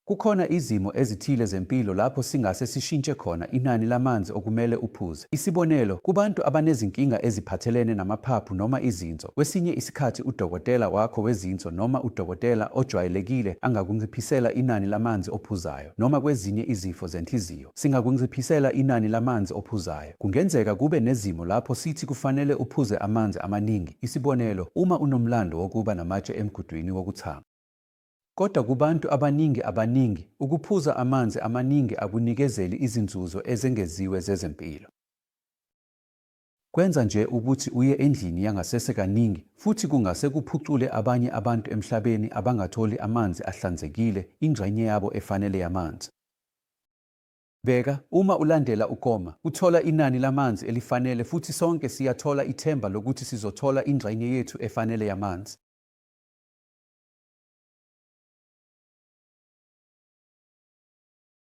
Kukhona izimo ezithile zempilo lapho singase sishintshe khona inani lamanzi okumele uphuze. Isibonelo, kubantu abanezinkinga eziphathelene namaphaphu noma izinso, kwesinye isikhathi udokotela wakho wezinso noma udokotela ojwayelekile angakunciphisela inani lamanzi ophuzayo, noma kwezinye izifo zenhliziyo, singakunciphisela inani lamanzi ophuzayo. Kungenzeka kube nezimo lapho sithi kufanele uphuze amanzi amaningi, isibonelo, uma unomlando wokuba namatshe emgudwini wokuchama. Kodwa kubantu abaningi abaningi, ukuphuza amanzi amaningi akunikezeli izinzuzo ezengeziwe zezempilo. Kwenza nje ukuthi uye endlini yangasese kaningi futhi kungase kuphucule abanye abantu emhlabeni abangatholi amanzi ahlanzekile ingxenye yabo efanele yamanzi. Bheka, uma ulandela ukoma, uthola inani lamanzi elifanele futhi sonke siyathola ithemba lokuthi sizothola ingxenye yethu efanele yamanzi.